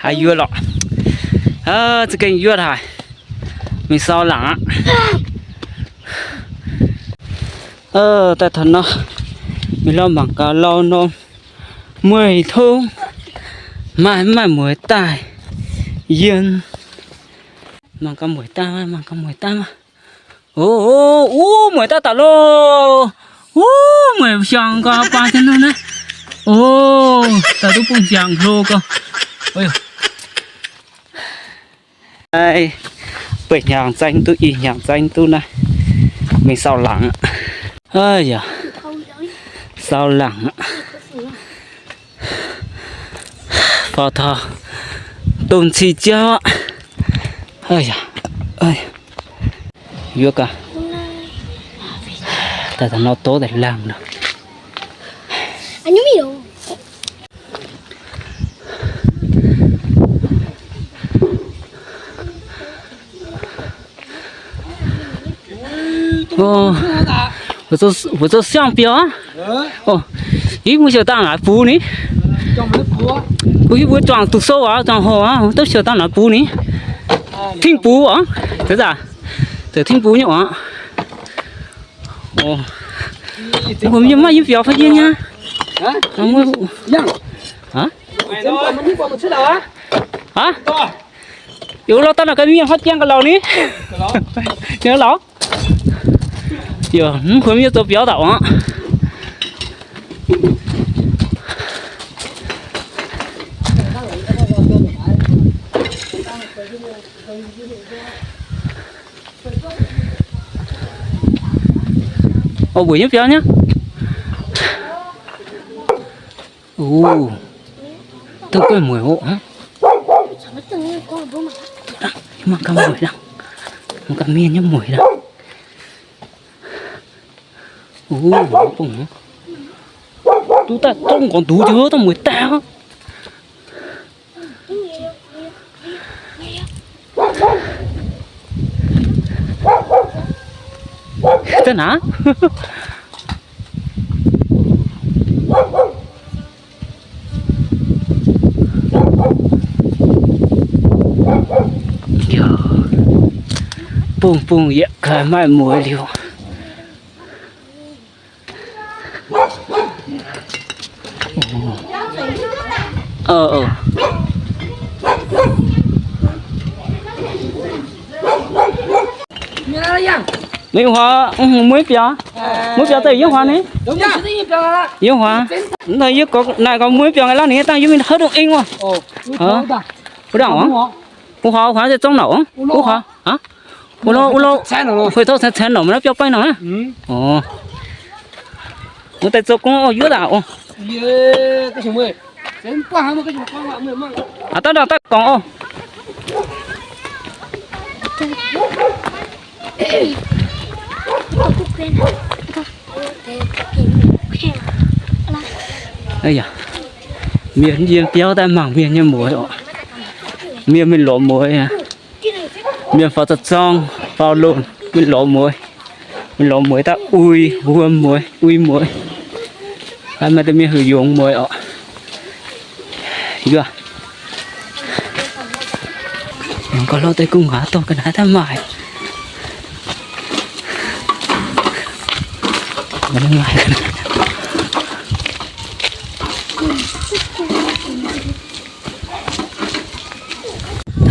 Aav yuov lorqc. Za'gengh yuov haic. Mingh sau laangc aqv. Daaih taux nor, mingh lauh mangc gaax lauh norm mueiz tongv maaih mv maaih mueiz daaih yiem. Mangc gaax mueiz daaih maah, mangc gaax mueiz daaih maah. Ov, mueiz daaih daaih loh. Ov, mueiz siang gau baan jienv nor naaiv. Ov, daaih duqv bung siang hlo gau. Beiv hnyangx zaeng duqv, i hnyangx zaeng duqv naaiv, mingh sau laangc aqv. Aa yaac, sau laangc aqv. Faaux taux domh cing jauv aqv. Yuov gaax. Daaih taux nor dov daaih laangh nor. Mbuo zoux siang-biaux aqv. Ih, mbuo siou dangh naaic bux ni. Mbuo hiuv mbuo juangc duqv sou aqv, juangc hoc aqv, duqv siou dangh naaic bux ni. Tingh bux oc. Zeiz, zeiz tingh bux nyei oc. Mbuo mienh maiv yiem biaux fai yie nyei. Aa, yaac wuov lauh daaih naaic gaax mienh haaix jangx ga'lauc ni. Jangx ga'lauc. Yaac mv hueix mienh zoux biaux daaih oc. Ov, mbuo yiem biaux nyei. Ov, dongh guanh mueiz oc. Mangc gaax mueiz dangh, mangc gaax mienh nyei mueiz dangh. Ov, bung, duqv daaih dongh gorngv duqv jienv dongh mueiz daaih aqv. Daaih naaic. Bung bung yietc kaaix maaih mueiz liuz. Mv huaax, mueiz biaux, mueiz biaux daaih yiem huaax ni. Yiem huaax. Naaiv yie gorngv naaic gorngv mueiz biaux ngaih lauh ninh dangh yiem mingh haaix dongh eng wuov. Wuov dangh oc. Wuov huaax, wuov huaax daaih zongv naaic oc. Wuov huaax. Wuov lo, wuov lo. Hueix tov cen cen nor, maiv biauv baeng nor. Orv. Wuov daaih zoux gong oc, yuov daaih oc. Aa, daaih daaih gorngv oc. Mienh yiem biauv daaih mangc mienh nyei mueiz oc. Mienh mingh lorz mueiz aqv. Mienh faaux zorng, faaux loz, mingh lorz mueiz. Mingh lorz mueiz daaih ui wuom mueiz, ui mueiz. Maaih deix mienh heuc yungz mueiz oc. Yie gorngv lo deix gu'nguaaz dongh ga'naaiv daaih maaih.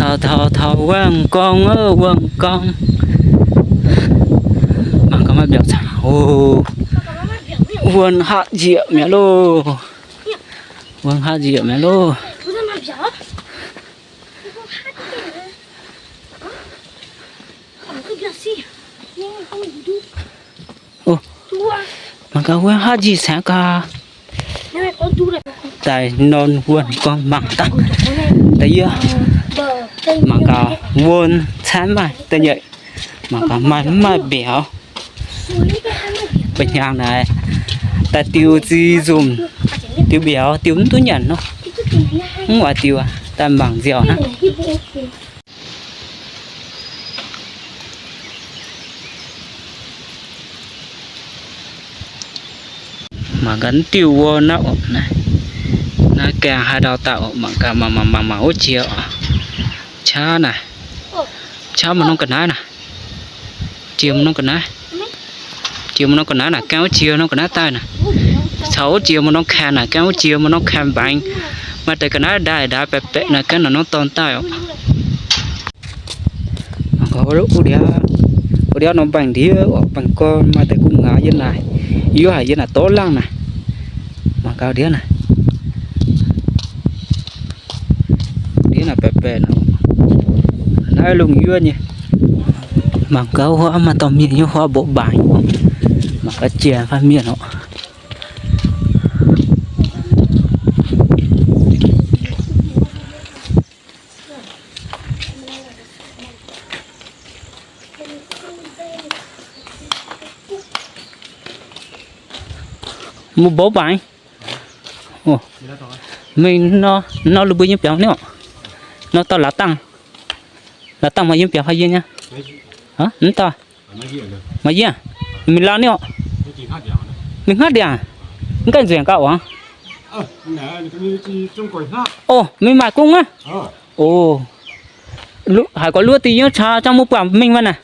Taux, taux, taux wuonh gorngv, wuonh gorngv. Mangc gaax maaih mbiauz cangv oc. Wuonh hatc njiec mi'aqv loh. Wuonh hatc njiec mi'aqv loh. Mangc gaax wuonh hatc njiec cangv gaax. Daaih norm wuonh gorngv mangc daaih. Da'yietv, mangc gaax wuonh caaiv maaih da'nyeic, mangc gaax maaih mv maaih mbiauz. Ba'hnyangx naaic daaih diuh ziex nzunc, diuh mbiauz diuh mv duqv nyanc nor. Mv oix diuh, daaih mangc nziaauc hnangv. Mangc gaax diuh wuonh naaiv oc, naaiv Naaiv gaengh haaix ndau daaih oc, mangc gaax, mangc, mangc, mangc, mangc wuov jiex oc. Qaqv naaic, qaqv maaih norm ga'naaiv naaic. Jiex maaih norm ga'naaiv. Jiex maaih norm ga'naaiv naaic, gaengh wuov jiex norm ga'naaiv daaih naaic. Caux wuov jiex maaih norm kaeqv naaic, gaengh wuov jiex maaih norm kaeqv mbaengx. Maaih deix ga'naaiv ndaaih ndaaih baeqc baeqc naaic, gaengh norm norm dorn daaih oc. Mangc gaax wuov ndiav, wuov ndiav norm baengh ndiev oc, baengh gorn maaih deix gu'nguaaz yiem naaic. Yie haiz yiem naaic dorv laangh naaic. Mangc gaax ndiev naaic. Ndiev naaic baeqc baeqc naaic. Naaiv lungh yuov nyei. Mangc gaax huaav maaih dorh mienh nyei huaav mboqv mbaengx. Mangc gaax janx fai mienh oc. Mbuo mboqv mbaengx. Mingh nor, nor lih mbuo yiem biauv niv oc. Nor dauh laaix dangh, laaix dangh maaih yiem biauv fai yie nyei? Mv dauh. Maaih yie. Mingh lauh niv oc. Mingh hngaqv ndiangx. Mv gaengh nzuonx gauh oc. Oc, mingh maaih gungv aqv. Oc, haiz gorx luov diex nyei, caux jangx muoz buatc mingh maiv naaic.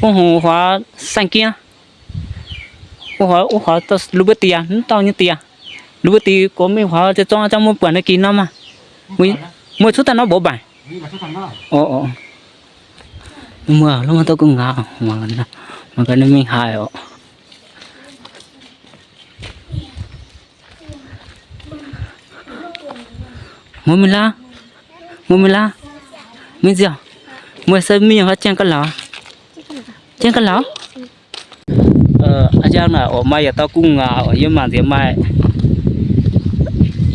Wuov hungh huaax saeng-gieng. Wuov huaax, wuov huaax lih mbuo diex, mv dauh nyei diex. Lih mbuo diex gorx mingh huaax ziex zorng jangx muoz buatc naaiv gih norm maah. Muoz cuotv daaih norm mboqv mbaengx. Muoz, muoz dauh gu'nguaaz, mangc gaax ninh mingh haaix oc. Muoz mingh lauh, muoz mingh lauh, mingh nziaauc. Muoz se mingh fai janx ga'lauc? Janx ga'lauc. Aa, a'jang naaic oc, maaih yietc dauh gu'nguaaz oc, yie mangc nziex maaih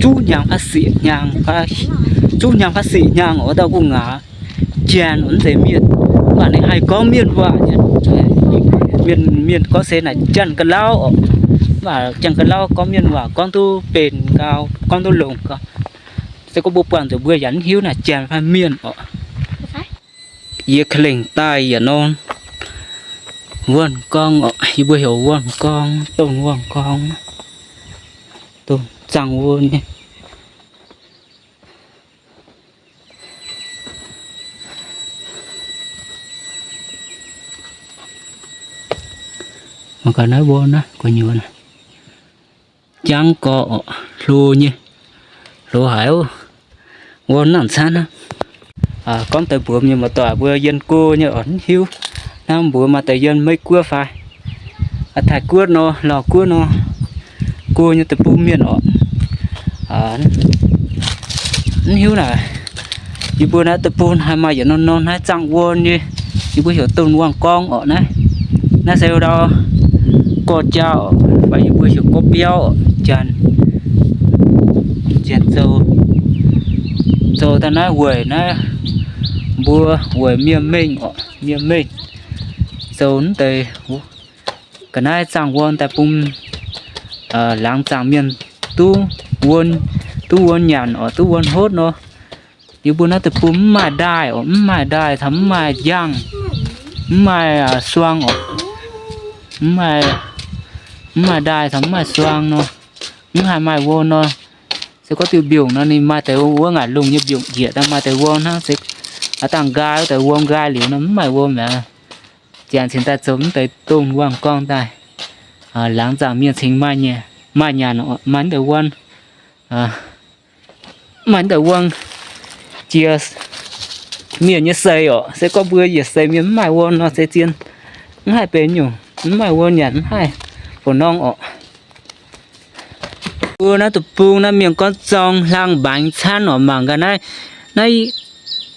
zuqv hnyangx fai siec hnyangx, zuqv hnyangx fai siec hnyangx oc, wuov dauh gu'nguaaz. Janx oc, mv zeiz mienh, mv baac ninh haih gorngv mienh waac nyei. Mienh, mienh gorngv se naaic janx ga'lauv oc, mv baac janx ga'lauv gorngv mienh waac gorngv duqv benx gau, gorngv duqv longx gau. Se gorngv mbuo buangh zuqc mbuo yaac mv hiuv naaic janx fai mienh oc. Yie ka'lengh daaih yietc norm wuonh gorngv oc, yie mbuo heuc wuonh gorngv, dongh wuonh gorngv, dongh zaangh wuonh nyei. Mangc gaax naaiv wuonh naaiv gu'nyuoz naaiv. Jangv gorx oc, hlo nyei, hlo haic oc. Wuonh nangc camv hnangv. Gorngv deix mbuox mienh muoz-doic mbuo yiem go nyei oc, mv hiuv hnangv mbuox maaih deix yiem Meiv Guoqv fai Taiv Guoqv nor, Laauh Guoqv nor, go nyei deic-bung mienh oc. Mv hiuv naaic, yie mbuo naaiv deic-bung haih maaih yietc norm norm naaiv zaangh wuonh nyei, yie mbuo heuc dongh wuonh gorngv oc naaiv. Naaiv se ndau gorx-jaa oc, fai yie mbuo heuc gorx-biauv oc, janx, janx zoux, zoux daaih naaiv weic naaiv mbuo weic mienh mengh oc, mienh mengh zoux naaiv deix ga'naaiv zaangh wuonh daaih bun laangz zaangc mienh duqv wuonh, duqv wuonh nyanc oc, duqv wuonh hotv nor. Yie mbuo naaiv deic-bung mv maaih ndaaih oc, mv maaih ndaaih caux mv maaih njang, mv maaih suang oc, mv maaih ndaaih caux mv maaih suang nor, mv haih maaih wuonh nor. Se gorngv diuh mbiungc nor ninh maaih deix wuov ngaaic lungh nyei mbiungc njiec daaih maaih deix wuonh hnangv, se aav dangh nqaai wuov deix wuom nqaai liuz nor mv maaih wuonh mi'aqv. Janx cingx daaih zoux mv deix dongh wuonh gorngv daaih, laangz zaangc mienh cingx maaih nyanc, maaih mv deix wuonh, maaih mv deix wuonh jiex mienh nyei seix oc. Se gorngv mbuo yietc seix mienh mv maaih wuonh nor se zien, mv haih benx nyungc, mv maaih wuonh nyanc mv haih fungc norng oc. Mbuo naaiv deic-bung naaiv mienh gorngv zorng hlang mbaengx camv oc. Mangc gaax naaiv,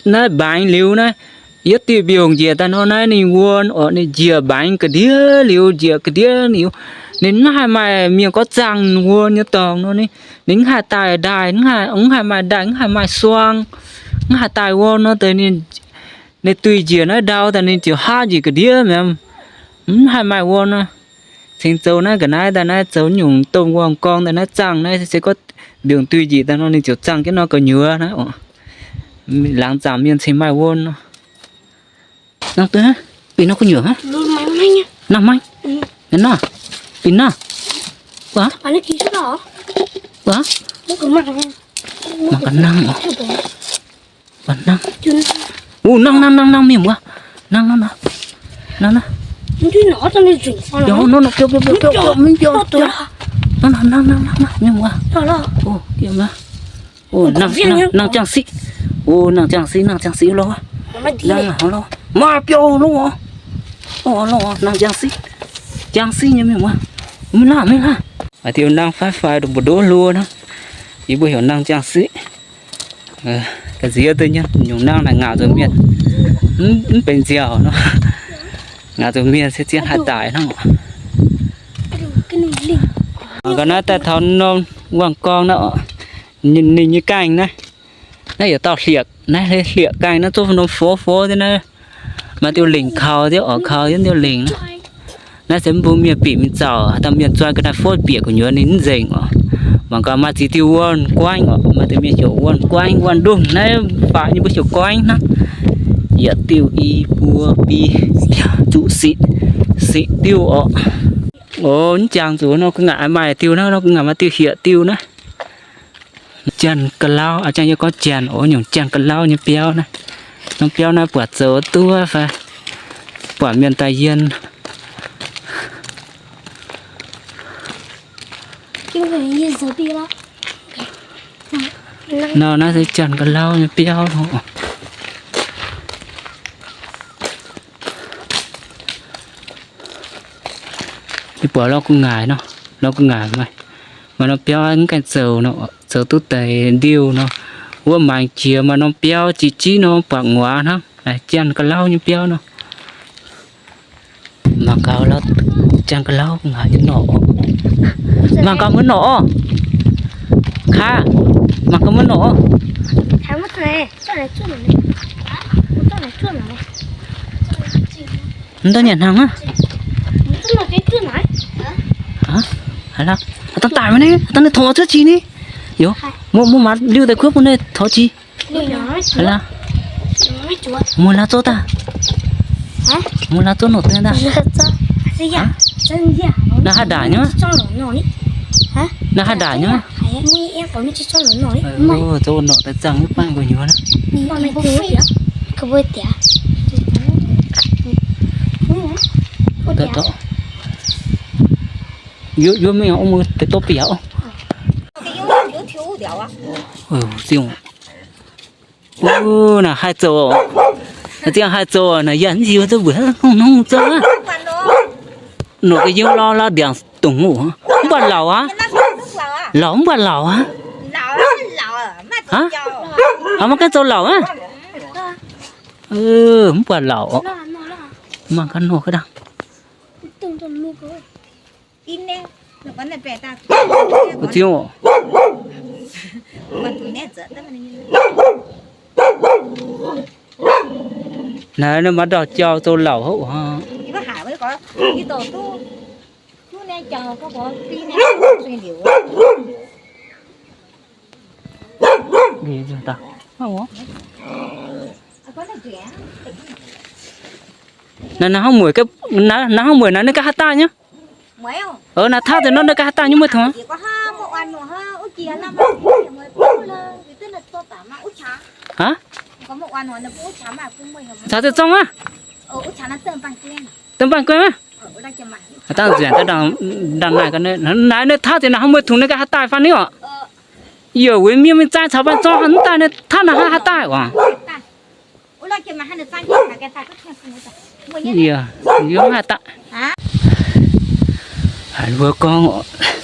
naaiv mbaengx liuz naaiv, yietv diuh mbiungc njiec daaih nor naaiv ninh wuonh oc, ninh njiec mbaengx ga'ndiev liuz, njiec ga'ndiev liuz, ninh mv haih maaih mienh gorngv zaangh wuonh nyei dorngx nor, ninh mv haih daaih ndaaih, mv haih maaih ndaaih, mv haih maaih suang, mv haih daaih wuonh nor deix ninh, ninh duih njiec naaiv ndau daaih ninh ziouc haav njiec ga'ndiev mi'aqv, mv haih maaih wuonh nor. Cingx zoux naaiv ga'naaiv daaih naaiv zoux nyungc domh wuonh gorngv daaih naaiv zaangh naaiv se gorngv mbiungc duih njiec daaih nor ninh ziouc zaangh jienv nor gu'nyuoz naaiv oc. Laangz zaangc mienh cingx maaih wuonh nor. Nangh duqv, bieqc nor gu'nyuoz hnangv. Nangh maiv, nor, bieqc nor. Wuov, wuov, Mangc gaax nangh oc. Nangh. Uh, nangh, nangh, nangh, nangh, mienh muoz. Nangh, nangh, nangh. Nangh, nangh. Biauv, nangh, nangh, biauv, biauv, biauv, biauv, mingh biauv, biauv. Nangh, nangh, nangh, nangh, nangh, mienh muoz. Oh, diemh nangh. Oh, nangh, nangh, nangh jangx siqv. Oh, nangh jangx siqv, nangh jangx siqv loh. Nangh, nangh, loh. Maaih biauv loh. Oh, loh, nangh jangx siqv. Jangx siqv nyei mienh muoz. Mingh laanh, mingh laanh. Haaix diuh nangh faix faix, ndongc mbu'ndongx hluo hnangv. Yie mbuo heuc nangh jangx siqv. Ga'nziex deix nyei nyungc nangh naaic ngaatc nzunc mienh, mv benx nziaauc nor. Ngaatc nzunc mienh se zien haih daic hnangv oc. Mangc gaax naaiv daaih taux norm wuonh gorngv naaiv oc. Ninh nyei gaengh naaiv, naaiv yietc dauh hlieqv, naaiv hlieqv gaengh naaiv zungv norm fov fov deix naaiv. Maaih diuh lingc kaux deix oc, kaux deix diuh lingc naaiv. Naaiv se mv bun mienh bieqc mingh zauc, haaix dauh mienh zuov ga'naaiv fov bieqc gu'nyuoz ninh mv nzengc oc. Mangc gaax maaih ziex diuh wuonh guaengv oc, maaih deix mienh heuc wuonh guaengv, wuonh ndongh naaiv faix nyei mbuo heuc guaengv hnangv. Yietc diuh i buo bi zuqc siqc, siqc diuh oc. Oc, mv jangx zuqc nor gu'nguaaic maaih diuh naaiv, nor gu'nguaaic maaih diuh hietc diuh naaiv. Janx-ga'lauv, aa, janx yie gorngv janx oc, nyungc janx-ga'lauv nyei biauv naaiv. Norm biauv naaiv buatc zoux duqv fai buatc mienh daaih yien. Nor naaiv se janx-ga'lauv nyei biauv nor. Yie buatc lorz gu'nguaaic nor, lorz gu'nguaaic maaih, maaih norm biauv mv gaengh zoux nor, zoux duqv deix ndiuh nor. Wuov maengx jiex maaih norm biauv jiex jiv nor, buatc nguaaz hnangv, janx-ga'lauv nyei biauv nor. Mangc gaax, janx-ga'lauv gu'nguaaic nyei norqc. Mangc gaax mbuo norqc oc. Kaa, mangc gaax mbuo norqc oc. Mv daaih nyanc hnaangx aqv. Aa, dangh daic maiv ni, dangh ninh tongx cuotv jiex ni. Youz, muoz maaz liuh daaih kuotv bun ninh taux jiex. Muoz laaz zouv daaih. Muoz laaz zouv norqc daaih. Naaiv haaix ndaangc nyei? Naaiv haaix ndaangc nyei? Zouv norqc daaih zaangh nyei, bangv gu'nyuoz naaiv. Yuov mingh deix dorv bieqc oc. Zingh. Naaiv haih zoux, naaiv ziangh haih zoux, naaiv yaac mv hiuv duqv mbuox hnongv hnongv zoux aqv. Nor ga'youz lorz lorz ndiangx dongc oc. Mv buatc lauz aqv. Lauz mv buatc lauz aqv. Aa, maiv gaengh zoux lauz aqv. Mv buatc lauz oc. Mangc gaax nor ga'ndangh. Zingh oc. Naaiv maiv ndau jauv zoux lauz hov. Naaiv, naaiv hnangv mueic, naaiv hnangv mueic naaiv ninh ganh haih daaih nyei. Naaiv taux deix nor ninh ganh haih daaih nyei mueic tongx. Aa, caux deix zorng aqv. Deix mbaanh guei aqv. Dangh nzuonx dangh naaic, naaiv ninh taux deix naaiv hnangv mueic tongx ninh ganh haih daaih fai ni oc. Yie weic mienh mingh zaang caux baengh zorng mv daaih, ninh taux naaiv hnangv haih daaih oc. Yie mv haih daaih. Haiz mbuo gorngv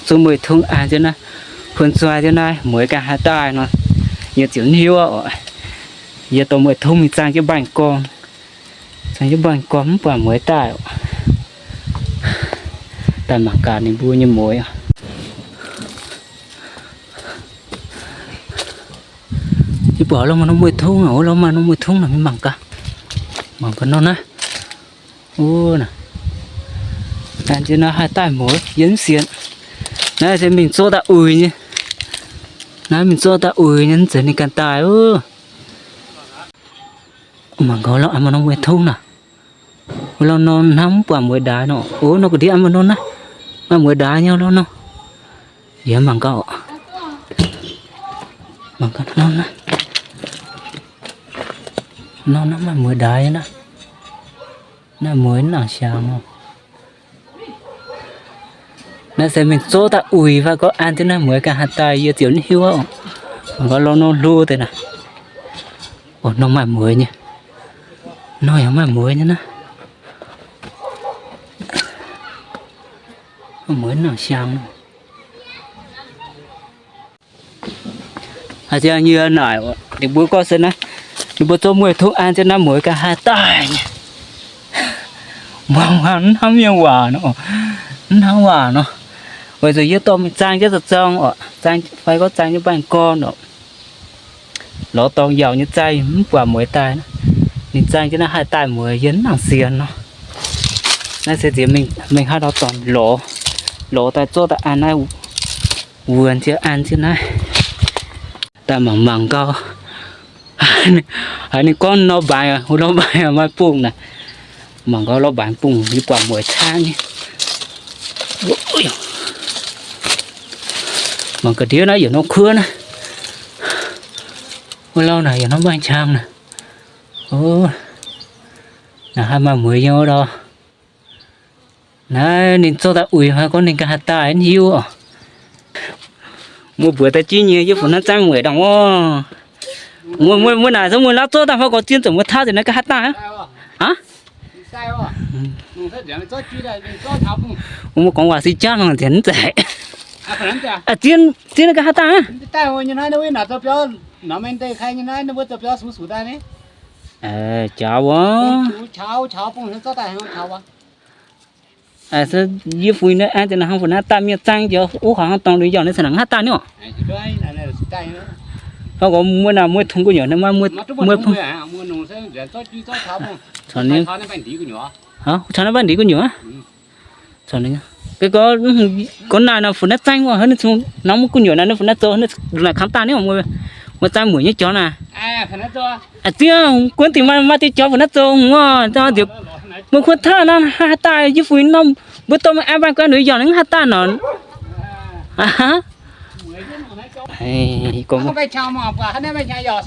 zuqc mueic tongx an jienv naaiv, kuonx zueiz jienv naaiv mueic ganh haih daaih nor, yie ziouc hiuv oc. Yie dorh mueic tongx mingh zaang jienv mbaengx-gorn. Zaang jienv mbaengx-gorn mv buatc mueic daaih oc. Daaih mangc gaax ninh mbuo nyei mueic oc. Yie buatc lorz maaih norm mueic tongx oc, lorz maaih norm mueic tongx naaic mingh mangc gaax. Mangc gaax nor naaiv. Wuov naaic, an jienv naaiv haih daaih mueic, yie mv sienx. Naaiv se mingh zoh daaih uix nyei. Naaiv mingh zoh daaih uix nyei, mv zeiz ninh ganh daaih oc. Mangc gaax lorz an maaih norm mueic tongx naaic. Lorz nor hnangv mv buatc mueic ndaix nor. Ov, nor ga'ndiev an maaih norm naaiv. Maaih mueic ndaix nyei lorz nor. Yie mangc gaax oc. Mangc gaax norm naaiv, norm naaiv maaih mueiz ndaix nyei naaiv. Naaiv mueiz mv nangc siangx oc. Naaiv se mingh zorqv daaih uix fai gorngv an jienv naaiv mueiz ganh haih daaih yie ziouc mv hiuv oc. Mangc gaax lorz norm hlo deix naaic. Oc, norm maaih mueiz nyei. Norm yaac maaih mueiz nyei naaiv. Mueiz mv nangc siangx. Haaix zanc yie naaic ninh mbuo gorngv se naaiv, ninh mbuo zorqv mueiz tungv an jienv naaiv mueiz ganh haih daaih nyei. Muangx muangx mv hnamv mienh waac nor, mv hnamv waac nor. Weic zuqc yie dorh mingh zaang jienv zoux zorng oc, zaang fai gorngv zaang jienv mbaengx-gorn oc. Lorz dorngx yaauc nyei zaang mv buatc mueiz daaih. Ninh zaang jienv naaiv haih daaih mueiz yie mv nangc sienx nor. Naaiv se nziex mingh haaix lorz dorngx lorz, lorz daaih zorqv daaih an naaiv wuonx jienv an jienv naaiv. Daaih mangc mangc gau. Haiz ninh gorngv nor mbaix, nor mbaix maaih bungh naaic. Mangc gau lorz mbaix bungh yie buatc mueiz caangv nyei. Mangc ga'ndiev naaiv yaac norm kuov naaiv. Wuov lauh naaic yaac norm mbaih qang naaic. Naaic haih maaih mueiz nyei wuov lauh. Naaiv ninh zorqv daaih uix fai gorngv ninh ganh haih daaih mv hiuv oc. Muoz-mbuox daaih jienv nyei yie fu naaiv zaangv mueiz ndongc wuov. Muoz, muoz naaic se muoz laauv zorqv daaih fai gorngv zien ziouc muoz taav nzengc naaiv ganh haih daaih aqv. Muoz gorngv waac se jaav nor nzengc mv zeiz. Zien, zien ganh haih daaih aqv. Jaax wuov. Yie fui naaiv an zienc naaiv hnangv fu naaiv daaih mienh zaangv jiex uv haaix hnangv dorngx lui yauh naaiv caux naaic haaix daaih ni oc. Fai gorx muoz naaic muoz tungx gu'nyuoz naaiv maiv muoz, caux naaiv mbaih ndiev gu'nyuoz. Gorngv naaiv nor fu naaiv zaangv wuov, ninh cingx nor mv gu'nyuoz naaiv, ninh fu naaiv zoux, naaiv kangx daaih ni oc, muoz zaangv mueic nyei jauv naaic. Ziex guon dingc maaih maaih deix jauv fu naaiv zoux wuov, muoz kuotv taav naaiv haih daaih yie fui norm mbuo dorh mingh an mbaih guan lui yauh naaiv haih daaih nor.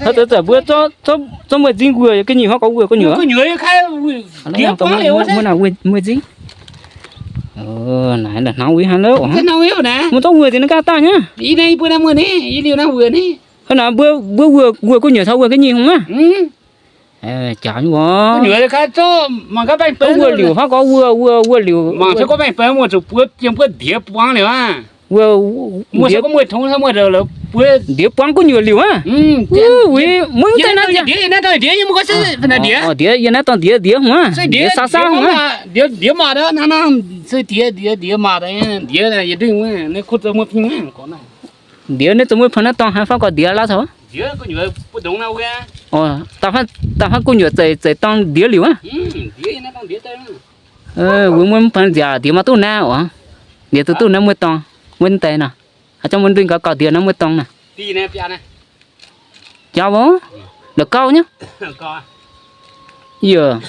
Hnangv zanc mbuo zorqv mueiz nzingh wuoc ga'nyiec hnangv gorx wuoc gu'nyuoz. Mueiz nzingh. Naaiv hnangv wuov hnangv lov. Muoz zorqv wuoc ziex naaiv gaax daaih nyei. Hnangv naaiv mbuo wuoc, wuoc gu'nyuoz caux wuoc ga'nyiec hngongx aqv. Jaax nyei wuov. Wuoc liuc hnangv gorx wuoc, wuoc, wuoc liuc. Ndiev buangv gu'nyuoz liuc aqv. Wuov, mv deix naaiv ndiev, yie naaiv dorh ndiev, ndiev hngongx aqv. Ndiev saa saa hngongx aqv. Ndiev naaiv zoux mueiz pun naaiv dorngx haaix fai gorx ndiev laav caux. Da'faanh gu'nyuoz zeiz, zeiz dorng ndiev liuc aqv. Wuov mueiz mv pun nziaauc ndiev maiv duqv naaiv oc. Ndiev duqv duqv naaiv mueiz dorngx, mueiz deix nor. Haaix zanc mueiz ndunh gaux gauh ndiev naaiv mueiz dorngx naaic. Jaax wuov, la'gauv nyei. Yaac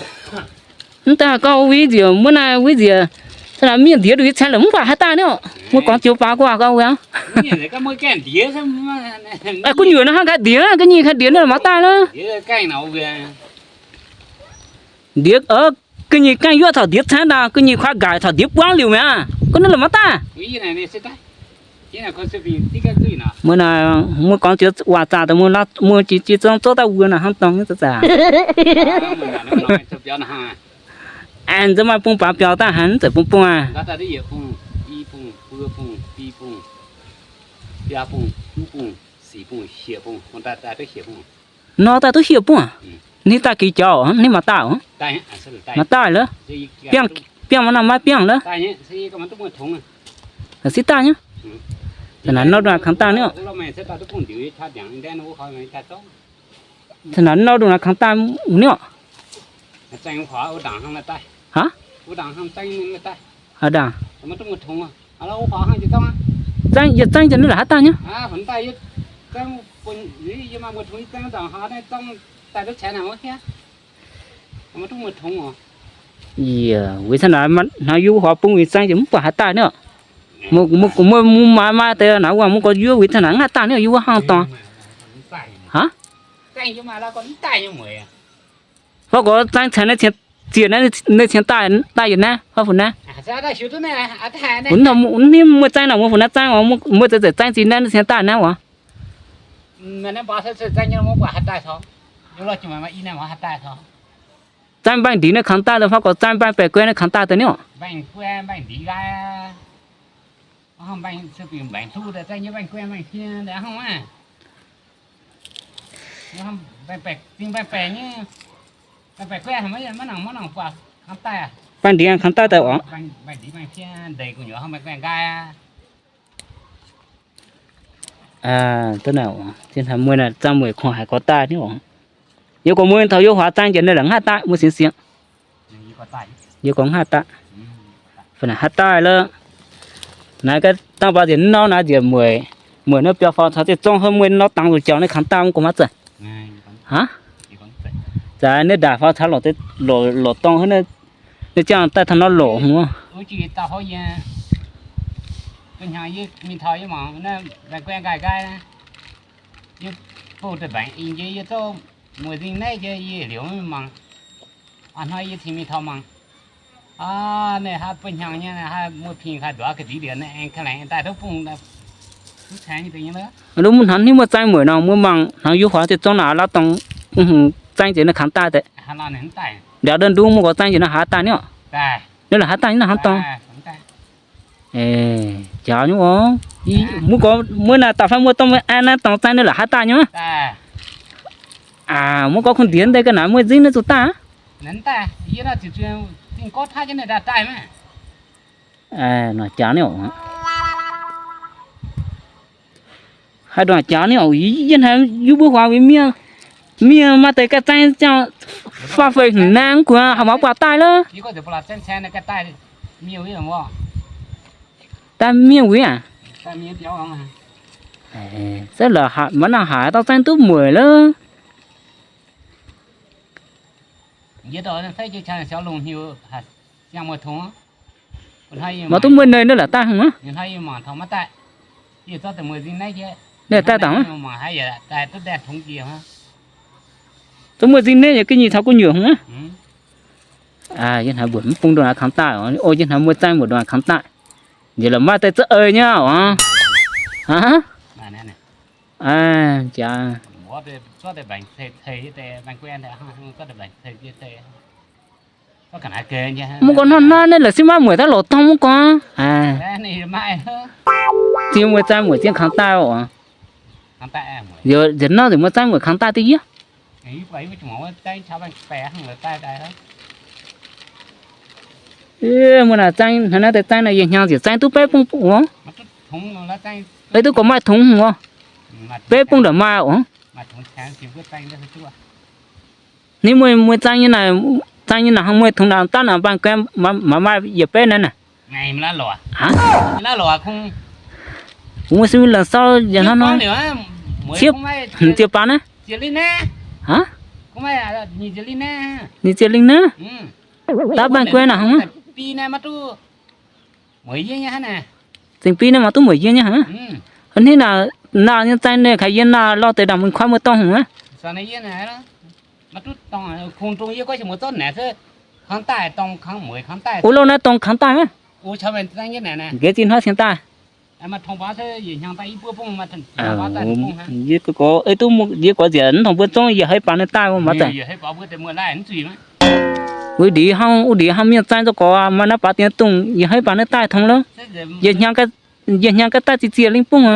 mv daaih gauh win nziec, muoz naaiv win nziec, mienh ndiev nduqc cien la'mv baac haih daaih ni oc. Muoz gorngv joux baac gu'nguaaz gauh wuov. Gu'nyuoz nor hnangv gaax ndiev, ga'nyiec gaax ndiev naaiv la'maah daaih lov. Ndiev, ga'nyiec gaengh yuoqv taux ndiev caaiv ndaangc, ga'nyiec kuaaiv nqaaic taux ndiev buangv liuc mi'aqv. Gunv naaiv la'maah daaih. Muoz naaiv, muoz gorngv joux waac zaah daaih, muoz jiex zong zorqv daaih wuonh naaic hnangv dorngx nyei za'zaic. Aengx nzunc maaih bung baax biaux daaih haaix, mv zeiz bung bung aqv. Nor daaih duqv hieh bung. Ninh daaih gix jaux, ninh maaih daaih oc. Maaih daaih lov. Biangh, biangh maaih nor maiv biangh lov. Sieqv daaih nyei. Naaiv nor ndongc naaic kangx daaih ni oc. Naaiv nor ndongc naaic kangx daaih ni oc. Aav, ndaangc. Zaangv, yietc zaangv jiex naaiv la'haav daaih nyei. Yie, weic zanc naaiv hnangv yie wuov huaax bung wuic zaangv jiex mv buatc haaix daaih ni oc. Muoz, muoz, muoz maaiz maaih deix naaiv wuov, muoz gorx yie wuov weic zanc naaiv mv haaix daaih ni oc, yie wuov hnangv dorngx. Aav, faa gorx zaang caux naaiv cien ziec naaiv, naaiv cien daaih, daaih yietc naaiv, faa funx naaiv. Mv ninh muoz zaang naaic, muoz funx naaiv zaang, muoz zeiz zeiz zaang zinh naaiv, naaiv cien daaih naaiv oc. Zaang mbaengx ndiev naaiv kangx daaih, faa gorx zaang mbaengx baeqc guai naaiv kangx daaih deix niv oc. Baengx ndiev kangx daaih deix oc. Aa, muoz naaic zaang mueic kungx haiz gorx daaih niv oc. Yie gorx muoz taux yie huaax zaang njiec naaiv la'ngaav daaih, muoz singx singx. Yie gorx ngaav daaih. Fai naaic haaix daaih lorqc. Naaiv gaax dangh baac njiec nor naaiv njiec mueic, mueic naaiv biaux faaux caux ziex zong haaix mueic nor dangx zuqc jaux naaiv kangx daaih mv gorx maiv zeiz. Aav, zaaix naaiv ndaaic faaux caux lorqc, lorqc dorngh haaix, naaiv ziangh daaih taux nor lorqc hungh. Hnoi mbuo hnamv haaix muoz zaang mueic nor, muoz mangc hnangv yie huaax ziex zong naaic la'dongh zaang njiec naaiv kangx daaih deix. Ndiaaux ndongh muoz gorx zaang njiec naaiv haaix daaih niv oc. Naaiv la'haaix daaih naaiv hnangv dorngh. Jaax nyei oc. Muoz gorx muoz naaic daaih fai muoz dorh muoz an naaiv dorngx zaang naaiv la'haaix daaih nyei. Muoz gorx kungx ndiev deix ga'naaiv muoz nzingv naaiv zuqc daaih. Jaax nyei oc. Haih ndongc jaax nyei oc. Yie hnamv yie mbuo huaax mienh, mienh maaih deix ganh zaang ziangh faah feix hmz naaiv mv guaix haih muangx buatc daaih lorqc. Daaih mienh wuic aac. Zengv la'haaix maiv nangc haaix dauh zaang duqv mueic lorqc. Maiv duqv mueic neix naaiv la'daaih hungh aqv. Naaiv daaih dangh. Duqv mueic nzingh naaiv yaac ga'nyiec caux gu'nyuoz hungh aqv. Yie hnamv mbuoqc mv bung ndongc naaiv kangx daaih oc. O, yie hnamv muoz zaang mbuoqc ndongc naaiv kangx daaih. Njiec la'maah deix za'eix nyei oc. Aa, jaax. Mv gorngv hnangv naaiv la'sieqv maiv mueic daaih lorqc dorngh mv gorngv. Ziex mueiz zaang mueic zieqv kangx daaih oc. Nziex nor nziex mueiz zaang mueic kangx daaih duqv yiev. Muoz naaic zaang hnangv naaiv deix zaang naaic yietc hnyangx ziouc zaang duqv beiv bung oc. Ei duqv gorx maaih tongx oc. Beiv bung ndongc maaih oc. Ninh mueiz, mueiz zaang nyei naaic, zaang nyei naaic hnangv mueiz tongx naaic daav naaic mbaanh guai maiv maaih yietc beiv naaiv naaic. Muoz se mingh la'sau yaac hnangv nor. Ciev, ziex baac naaiv. Ninh ziex lingh naaiv. Daav mbaanh guai naaic hnangv. Zengc biv naaiv maiv duqv mueic yie nyei hnangv. Hnangv naaic, naaic nyei zaang naaic kaaix yie naaic lorh deix ndaangc mun kuaaiv muoz-dorngh hungh aqv. Wuov louh naaiv dorngx kangx daaih aqv. Nqex zinh hnoi cingx daaih. Yie gorx, yie gorx nziec mv tongx mbuo zungv yietc hei baac naaiv daaih maiv zeiz. Wuov ndiev hnangv, wuov ndiev hnangv mienh zaang zoux gorx maaih naaiv baac dien dungh yietc hei baac naaiv daaih tongx lorqc. Yietc hnyangx ga'daaih ziex ziex lingh bung aqv.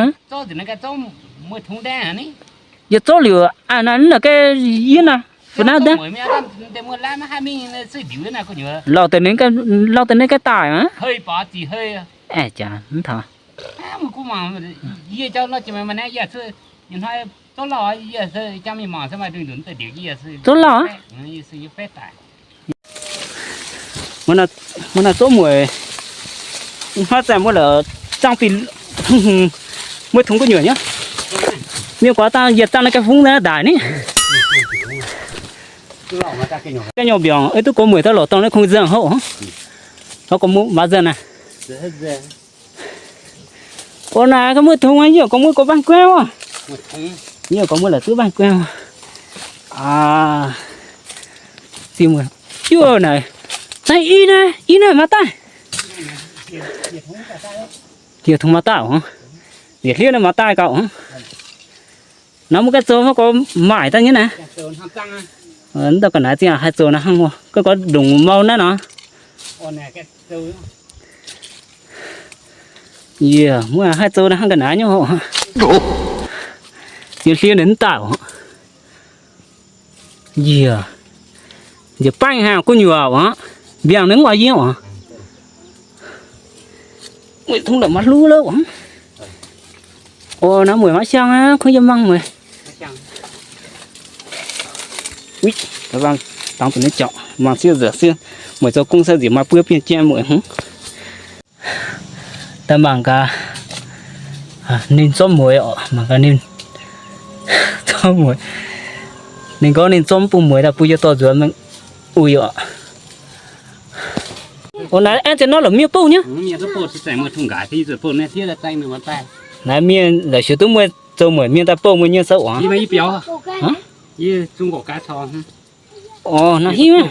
Yietc zouv liuz, aa, naaiv naaic ga'yie naaic, fu naaiv daaih. Lauh deix ninh, lauh deix ninh ga'daaih aqv. Aeqv, jaax mv taux. Zouv lauh aqv. Muoz naaic zouv mueic, hnoi zaeqc mueiz la'zaang bieqc, mueiz tongx gu'nyuoz nyei. Mienh gorx dangh yietc zaang naaiv ga'fungx naaiv ndaaic ni. Ga'nyouh mbiaangc, ei duqv gorx mueic daaih lorqc dorngh naaiv kungx nzengc houv. Gorx mueic maaz nzengc naaic. Gorx naaic ga'mueiz tongx yie gorx mueiz gorx banh guaiv oc. Nyieh gorngv mbuo la'zuqv waanh guanh. Aa, zinh mueiz juov naaic. Naaiv i naaiv, i naaiv maaih daaih. Njiec tongx maaih daaih oc. Njiec hliev naaiv maaih daaih gauh oc. Naaiv mbuo gaengh zoux maiv gorx maaic daaih nyei naaiv. Mv dauh ga'naaiv zingh haih zoux naaiv hnangv, gorngv ndongc mau naaiv nor. Yie mbuo haih zoux naaiv hnangv ga'naaiv nyei oc. Zinh hliev ninh mv daaih oc. Yie njiec baengh haic gu'nyuoz oc. Mbiaangx ninh mv oix yie oc. Weic tongx la'maah hluv louv oc. Naaiv mueic maiv siang aqv, kuv yie mangc mueic. Dangx zuqc naaiv jauv mangc siev nzengc siev. Mueic zoux gong se nziex maaih buo bienh jien mueic hmz. Daaih mangc gaax ninh zorqv mueiz oc, mangc gaax ninh zorqv mueiz. Ninh gorngv ninh zorqv mv bung mueiz daaih bun yie dorh nzuonx mingh uix oc. Naaiv aengx ziouc nor lorqc mienh bouh nyei. Naaiv mienh la'siouc duqv mueiz zoux mueic mienh daaih bouh mueiz nyei sou oc. Orv, nor hiuv.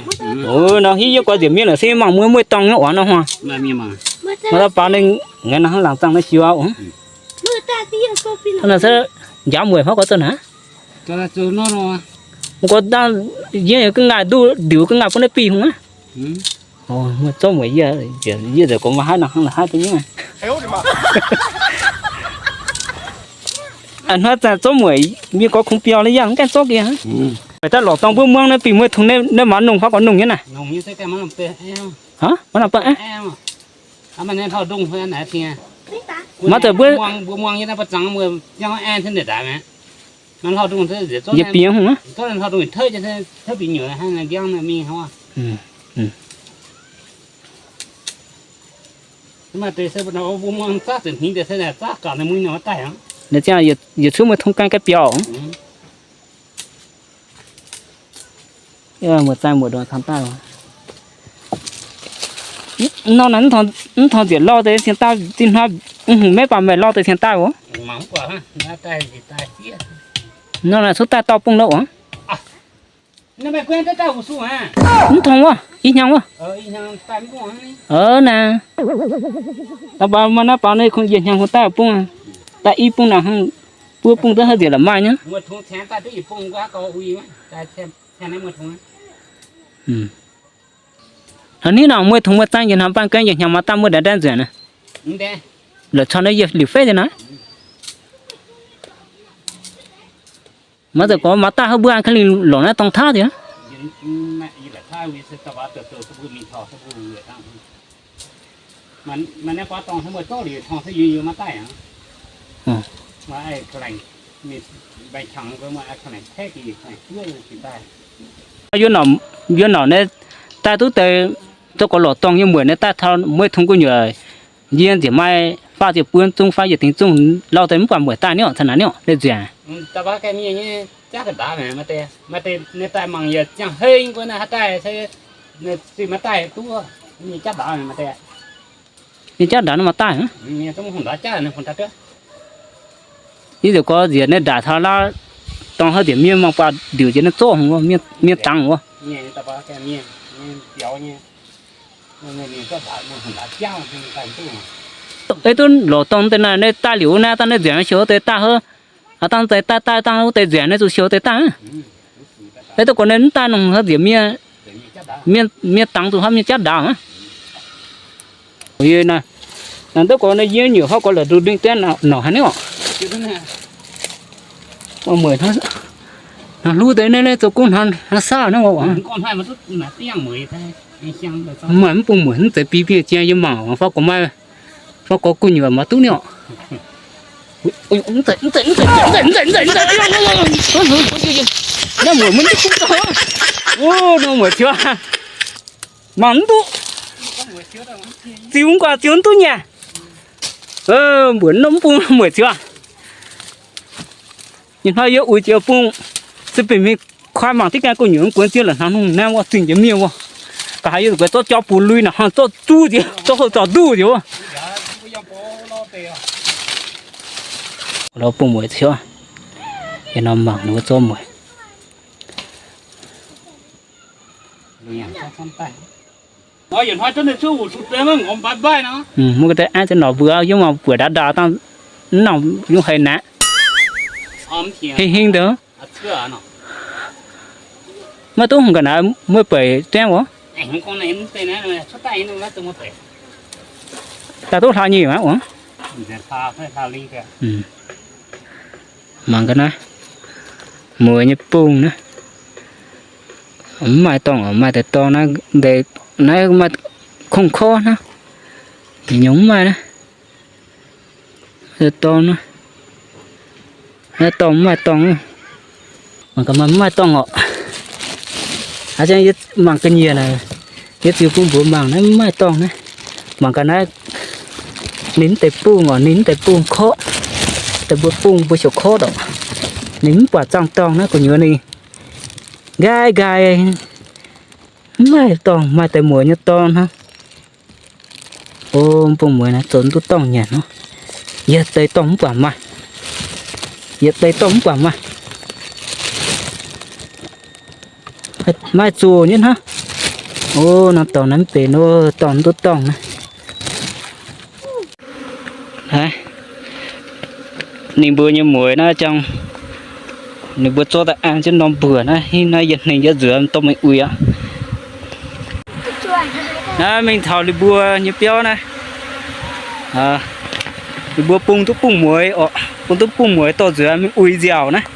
Nor hiuv yie gorx nziex mienh la'sic mangc mueiz mueiz dorngh nyei oc nor huaang. Maaih daaih baaux ninh ngaengc naaiv hnangv laangz zaangh naaiv siou oc. Njaaux mueic hnangv gorx zoux naaiv. Mv gorx dangh yie ga'ngaaic nduqc ndiuc ga'ngaaic bun naaiv bih hungh aqv. Mueiz zorqv mueic yie, yie nzengc gorx maaih haaix nor hnangv la'haaix deix nyungc. Hnoi zanc zorqv mueic mienh gorx kungx biaux nyei yangh mv gaengh zorqv geh. Meih daaih lorqc dorngh mbuo muangx naaiv bih mueiz tongx naaiv maaz nongh fai gorx nongh nyei naaic. Hnangv maiv nangc baav aeqv. Maiv zeiz mbuo yietc bieqc hungh aqv. Naaiv ziangh yietc cuotv mueiz tongx gaengh gaengh biaux. Mueiz zaih mueic ndongc tangx daaih. Nor naaiv mv torngx nziec lauh deix cien daaih, zinh hnoi mv hungx maiv baac meih lauh deix cien daaih oc. Nor naaiv cuotv daaih dauh bung lo oc. Mv torngx wuov, i hnyangx wuov. Naaiv, da'faanh maaih naaiv baaux naaiv kungx yietc hnyangx kungx daaih bung, daaih i bung naaic hnangv, buo bung duqv haaix nziec la'maaih nyei. Hnangv naaiv nor mueiz tongx mueiz zaang yietc hnyangx baanh gaeng yietc hnyangx maaih daaih mueiz ndaix ndaix nzuonx naaiv. La'cong naaiv yie liuc feiv nyei naaiv. Maiv zeiz gorngv maaih daaih haaix mbuo ka'lingh longc naaiv dorngh taav deix. Yie norm naaiv daaih duqv deix zoux gorx lorqc dorngh nyei mueic naaiv daaih taux mueiz tongx gu'nyuoz. Yie nziex maaih faah ziepc buo zungv fai yietc dingc zungh lauh deix mv buatc mueic daaih niuv, caux naaic niuv, ninh nzueic. Ninh jaav ndaauv maaih daaih. Yie ziouc gorx nziex naaiv ndaaic taux laav dorngx haaix nziex mienh mangc buatc ndiuc jiex naaiv zorqv hungh wuov, mienh dangx wuov. Ei duqv lorqc dorngh deix naaiv, naaiv daaih liuz naaiv dangh naaiv nzueic siou deix daaih haaix. Aa, dangh zeix daaih daaih dangh wuov deix nzueic naaiv zuqc siou deix daaih. Ei duqv gorx naaiv mv daaih nongc haaix nziex mienh, mienh dangx zuqc haaix mienh jaav ndaauv aqv. Naaiv duqv gorx naaiv yie nyuoqc haav gorx la'duqv ndingh dien norqc haaix nyungc. Hnangv hluv deix naaiv, naaiv zoux gong hnangv saauv naaiv. Maaih mv bung mueic mv zeiz bi bienh jien yie mangc fai gorx maaih, fai gorx gu'nyuoz maaih duqv niuv. Naaiv mueic mv duqv, mangc mv duqv. Ziux mv guaax ziux mv duqv nyei. Mbuoqc norm mv bung mueic ziux. Ih hnoi yie uix jiex bung, se benx mingh koi mangc diqv gaengh gu'nyuoz guonx ziex la'hnangv nungh naaiv wuov zingh jiex mienh wuov. Nqa'haav yie zuqc gueix zorqv jauv bungx lui naaic hnangv zorqv zuqv nziex, zorqv houh zaux nduqv nziex wuov. Bung mueic ziux. Yietc norm mangc ninh mbuo zorqv mueiz. Mv baac deix aeqv, zinh norqc mbuo yiem mangc buoc ndaauv ndaauv dangh, mv nangc yungz haiz naaiv. Hingh hingh deix. Maiv duqv hungh ga'naaiv mueiz beic ziangv oc. Daaih duqv hlaax nyic maiv oc. Mangc ga'naaiv, mueiz nyei bung naaiv. Mv maaih dorngh oc, maaih deix dorngh naaiv, deix naaiv maaih kongh korv naaiv. Nyungc mv maaih naaiv. Dorngh naaiv, naaiv dorngh mv maaih dorngh. Mangc gaax maaih mv maaih dorngh oc. Aa, mangc ga'nyiec naaic, yie ziux bung mbuox mangc naaiv mv maaih dorngh naaiv. Mangc gaax naaiv, ninh mv deix bung oc, ninh mv deix bung korv, deix mbuo bung mbuo ziouc korv oc. Ninh mv buatc zaangh dorngh naaiv gu'nyuoz ninh nqaai nqaai, mv maaih dorngh, maaih deix mueiz nyei dorngh hnangv. O, bung mueiz naaiv zoux duqv dorngh nyanc nor. Yietc deix dorngh mv baac maaih. Yietc deix dorngh mv baac maaih. Maaih zuqc nyei hnangv. O, norm dorngh naaiv mv benx, o, dorngh duqv dorngh naaiv. Ninh mbuo nyei mueiz naaiv jangx, ninh mbuo zorqv daaih an jienv norm mbuoqc naaiv, hingv naaiv yietc hningx yietc nzuonx dorh mingh uix aqv. Naaiv mingh taux ninh mbuo nyei biauv naaiv, ninh mbuo bung duqv bung mueiz oc, bung duqv bung mueiz dorh nzuonx mingh uix nziaauc naaiv.